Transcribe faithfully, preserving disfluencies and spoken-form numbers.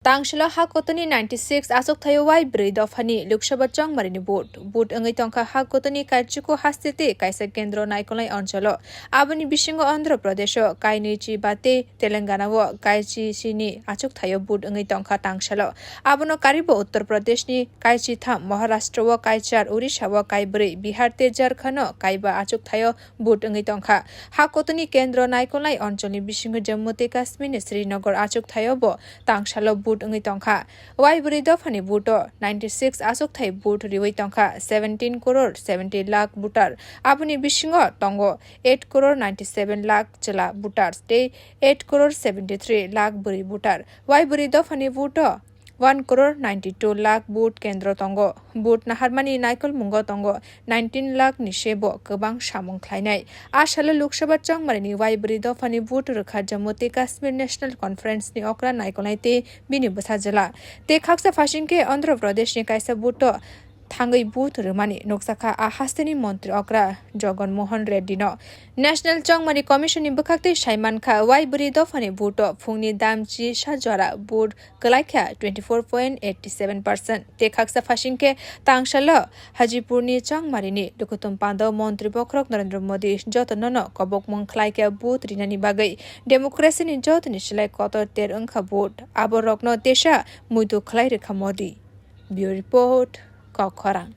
Tangsalo ha kotoni ninety six achuk thaio wai bwrwi dophani Lok Sabha chongmarini vote. Vote wngwi tongkha ha kotoni Kaichiko haste tei kaisa kendro naikolnai oncholo. Aboni bisingo Andhra Pradesho kainwi chi ba tei Telangana o kaichi sini achuk thaio vote wngwi tongkha tangsalo. Abono karibo Uttar Pradeshni kaichi tham, Maharashtra o kaichar, Orissa o kaibrwi, Bihar tei Jharkhand o kaiba achuk thaio vote wngwi tongkha. Ha kotoni kendro naikolnai oncholni bisingo Jammu tei Kashmir ni Srinagar achuk thaio bo tangsalo vote wngwi tongkha. Wai bwrwi dophani vote o ninety six achuk thai vote riwi tongkha seventeen crore seventy lakh voter. Aboni bisingo tongo eight crore ninety seven lakh chwla voters tei eight crore seventy three lakh bwrwi voter. Wai bwrwi dophani vote o one crore ninety two lakh vote kendro tongo. Vote naharmani naikolmungo tongo nineteen lakh ni sebo kwbang samung khlainai. A salo Lok Sabha chongmarini wai bwrwi dophani vote rwkha Jammu tei Kashmir National Conference ni okra naikolnai tei bini bwsa jwla. Tei khaksa phasing khe Andhra Pradesh ni kaisa vote o thangwi vote rwmani nukjakha a hasteni montri okra Jagan Mohan Reddy no. National Chongmari Commission ni bwkhak tei saimankha wai bwrwi dophani vote o phungni damchi sa jora vote kwlaikha twenty four point eighty seven percent. Tei khaksa phasing khe tangsalo Hajipurni Chongmarini Lukutum Pando montri bokhorok Narendra Modi jotonono kobokmung khlaikha vote rinani bagwi. Democracy ni jotoni slai kotor ter wngkha vote. Aborokno tesa muitu khlai rwkha Modi. Bureau Report, Kokkhorang.